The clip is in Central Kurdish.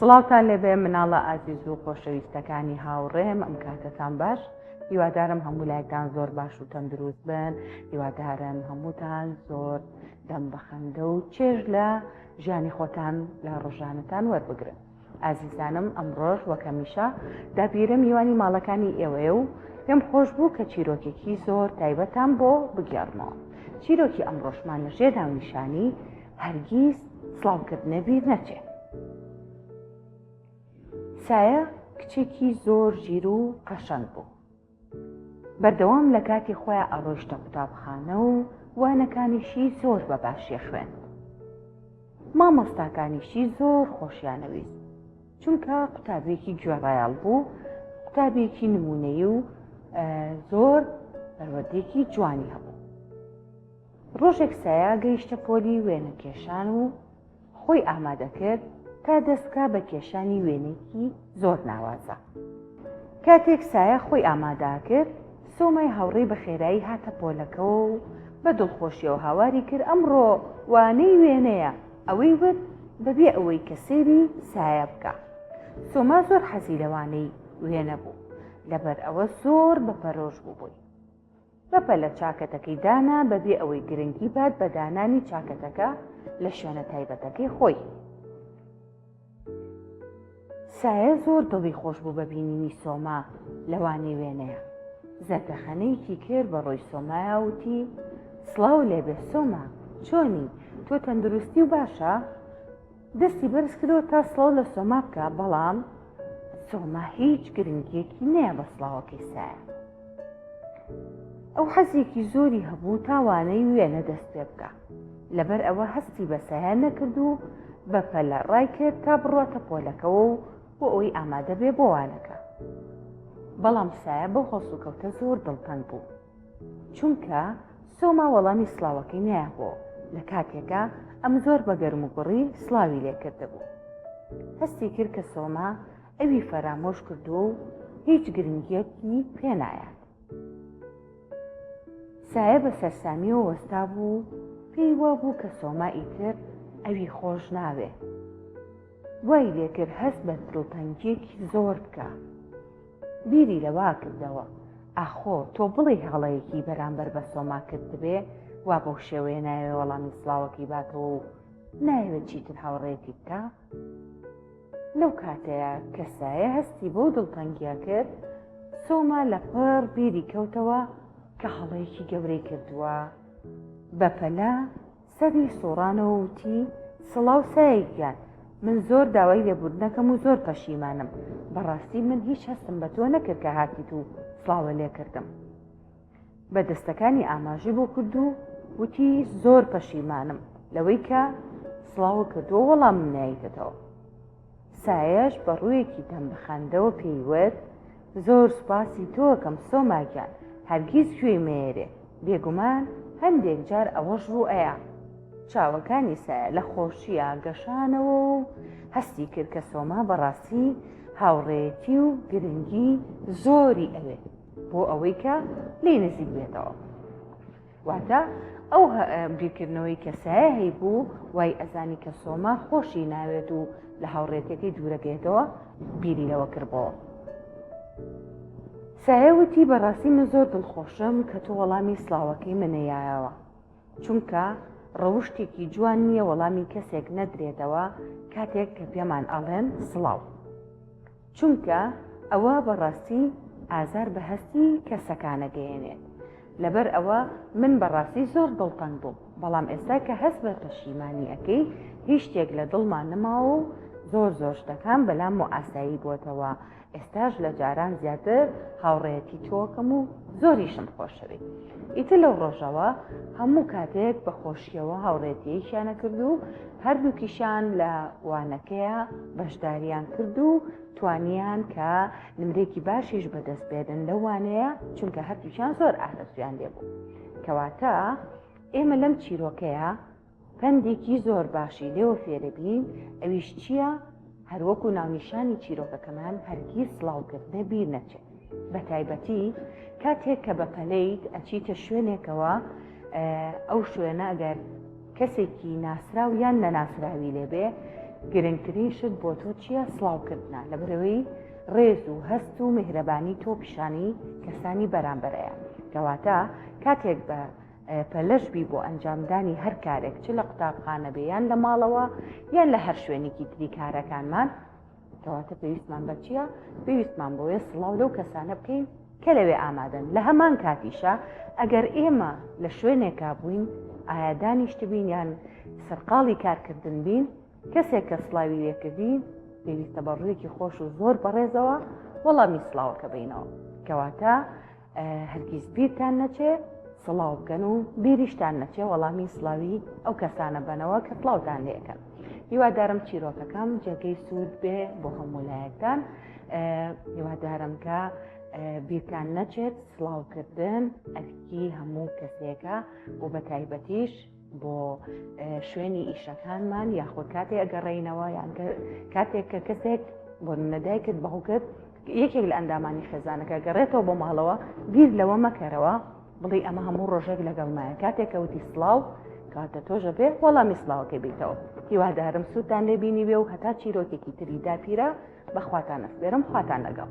سڵاوتان لێبێ مناڵە ئازیز و خۆشەویستەکانی هاوڕێم ئەم کاتەتان باش هیوادارم هەموو لایەکتان زۆر باش و تەندروست بن هیوادارم هەمووتان زۆر دەم بەخەندە و چێژ لە ژیانی خۆتان لە ڕۆژانەتان وەربگرن ئازیزانم ئەمڕۆش وەک هەمیشە داپیرە میوانی ماڵەکانی ئێوەیە و پێم خۆش بوو کە چیرۆکێکی زۆر تایبەتان بۆ بگێڕمەوە. چیرۆکی ئەمڕۆشمان لە ژێر ناونیشانی هەرگیز سڵاوکردنە بیر نەچێ. سایە کچێکی زۆر ژیر و قەشەنگ بوو. بەردەوام لە کاتی خۆیا ئەڕۆیشتە قوتابخانە و وانەکانیشی زۆر بە باشی خوێند. مامۆستاکانیشی زۆر خۆشیانەویست چونکە قوتابیەکی گوێڕایەڵ بوو، قوتابیەکی نمونەیی و زۆر پەروەردەیەکی جوانی هەبوو. ڕۆژێک سایە گەیشتە پۆلی وێنەکێشان و خۆی ئامادە کرد تا دەست بکا بە کێشانی وێنەیەکی زۆر ناوازە. کاتێک سایە خۆی ئامادە کرد، سۆمای هاوڕێی بە خێرایی هاتە پۆلەکەوە و بە دڵخۆشیەوە هاواری کرد ئەمڕۆ وانەی وێنەیە، ئەوەی وت بەبێ ئەوەی کە سەیری سایە بکا. سۆما زۆر حەزی لە وانەی وێنە بوو، لەبەر ئەوە زۆر بە پەرۆش بوو بۆی. بەپەلە چاکەتەکەی دانا بەبێ ئەوەی گرنگی بات بە دانانی چاکەتەکە لە شوێنە تایبەتەکەی خۆی. سایە زۆر دڵی خۆش بوو بە بینینی سۆما لە وانەی وێنەیە. زەردەخەنەیەکی کرد بە ڕۆی سۆمایا وتی، سڵاو لێبێ سۆما، چۆنی؟ تۆ تەندروستی و باشە؟ دەستی بەرز کردەوە تا سڵاو لە سۆما بکا، بەڵام سۆما هیچ گرنگیەکی نەیا بە سڵاوەکەی سایە. ئەو حەزێکی زۆری هەبوو تا وانەی وێنە دەست پێ بکا. لەبەر ئەوە هەستی بە سایە نەکرد و بە پەلە ڕای کرد تا بڕواتە پۆلەکەوە و بۆ ئەوەی ئامادە بێ بۆ وانەکە. بەڵام سایە بەو هەڵسوکەوتە زۆر دڵتەنگ بوو. چونکە سۆما وەڵامی سڵاوەکەی نایابۆوە لە کاتێکا ئەم زۆر بە گەرموگوڕی سڵاوی لێ کردبوو. هەستی کرد کە سۆما ئەوی فەرامۆش کردووە و هیچ گرنگییەکی پێ نایات. سایە بە سەرسامییەوە وەستابوو و پێی وابوو کە سۆما ئیتر ئەوی خۆش ناوێ. وای لێکرد هەست بە دڵتەنگییەکی زۆر بکا. بیری لەوە کردەوە، ئاخۆ تۆ بڵێی هەڵەیەکی بەرامبەر بە سۆما کردبێ وا بەو شێوەیە نایەوێ وەڵامی سڵاوەکەی باتەوە و نایەوێت چیتر هاوڕێیەتی بکا؟ لەو کاتەیا کە سایە هەستی بەو دڵتەنگیە کرد، سۆما لەپڕ بیری کەوتەوە کە هەڵەیەکی گەورەی کردووە. بەپەلە سەری سوڕانەوە وتی، سڵاو سایە گیان، من زۆر داوای لێبوردنەکەم و زۆر پەشیمانم، بەڕاستی من هیچ هەستم بە تۆ نەکرد کە هاتیت و سڵاوە لێکردم. بە دەستەکانی ئاماژەی بۆ کرد و وتی، زۆر پەشیمانم لەوەی کە سڵاوە کردووە وەڵامم نایتەتەوە. سایەش بە ڕوویەکی دەم بەخەندەوە پێی وت، زۆر سوپاسی تۆ ئەکەم سۆما گیان، هەرگیز گوێی مەیەرێ، بێگومان هەندێک جار ئەوەش ڕوو ئەیا. چاوەکانی سایە لە خۆشییا گەشانەوە و هەستی کرد کە سۆما بەڕاستی هاوڕێیەتی و گرنگی زۆری ئەوێ بۆ ئەوەی کە لێی نزیک بێتەوە. واتە ئەو بیرکردنەوەی کە سایە هەیبوو وای ئەزانی کە سۆما خۆشی ناوێت و لە هاوڕێتەکەی دوورەکەێتەوە بیری لەوە کردبەوە. سایە وتی بەڕاستی من زۆر دڵخۆشم کە تۆ وەڵامی سڵاوەکەی منەیایەوە چونکە ڕەوشتێکی جوان نییە وەڵامی کەسێک نەدرێتەوە کاتێک کە پێمان ئەڵێن سڵاو. چونکە ئەوە بەڕاستی ئازار بە هەستی کەسەکان ئەگەیەنێت لەبەر ئەوە من بەڕاستی زۆر دڵتەنگ بووم بەڵام ئێستا کە هەست بە پەشیمانی ئەکەی هیچ شتێک لە دڵما نەماوە و زۆر زۆر شتەکان بەلامەوە ئاسایی بۆتەوە ئێستاش لە جاران زیاتر هاوڕێیەتی تۆکەم و زۆریشم خۆشەوێی ئیتر لەو ڕۆژەوە هەموو کاتێک بە خۆشیەوە هاوڕێتیەکیانە کرد و هەردووکیشان لە وانەکەیە بەشداریان کرد و توانیان کە نمرێکی باشیش بەدەست بێنن لەو وانەیە چونکە هەردووکیان زۆر ئارەزویان لێبوو کەواتە ئێمە لەم چیرۆکەیە پەندێکی زۆر باشی لێوە فێرەبین ئەویش چییە؟ هەروەکو ناونیشانی چیرۆکەکەمان هەرگیز سڵاوکردنە بیر نەچێت بە تایبەتی کاتێک کە بە پەلەیت ئەچیتە شوێنێکەوە ئەو شوێنە ئەگەر کەسێکی ناسراو یان نەناسراوی لێبێ. گرنگترین شت بۆ تۆ چییە؟ سڵاوکردنە، لەبەرئەوەی ڕێز و هەست و میهرەبانی تۆ پیشانی کەسانی بەرامبەرەیە. کەواتە کاتێک بە پەلەش بی بۆ ئەنجامدانی هەر کارێک چ لە قوتابخانە بێ یان لە ماڵەوە یان لە هەر شوێنێکی تری کارەکانمان، کەواتە پێویستمان بە چییە؟ پێویستمان بۆیە سڵاو لەو کەسانە بکەین کە لەوێ ئامادەن. لە هەمان کاتیشا ئەگەر ئێمە لە شوێنێکا بووین، ئایا دانیشتبین یان سەرقاڵی کارکردن بین، کەسێک کە سڵاوی لێکردین پێویستە بە ڕوویەکی خۆش و زۆر بەڕێزەوە وەڵامی سڵاوەکە بینەوە. کەواتە هەرگیز بیرتان نەچێ سڵاو بکەن و بیریشتان نەچێ وەڵامی سڵاوی ئەو کەسانە بەنەوە کە سڵاوتان لێکەن. هیوادارم چیرۆکەکەم جێگەی سوود بێ بۆ هەموو لایەکتان. هیوادارم کە بیرتان نەچێت سڵاوکردن ئەرکی هەموو کەسێکە و بە تایبەتیش بۆ شوێنی ئیشەکانمان یاخود کاتێ ئەگەڕێینەوە یان کاتێک کە کەسێک بۆ منە دایکت باوکت یەکێک لە ئەندامانی خێزانەکە گەڕێتەوە بۆ ماڵەوە بیر لەوە مەکەرەوە بڵی ئەمە هەموو ڕۆژێک لەگەڵمایە کاتێک کەوتی سڵاو کاتە تۆژە بێ وەڵامی سڵاوەکەی بیتەوە هیوادارم سوودتان لێ بینی بێ و هەتا چیرۆکێکی تری داپیرە بەخواتان ئەسپێرم خواتان لەگەڵ.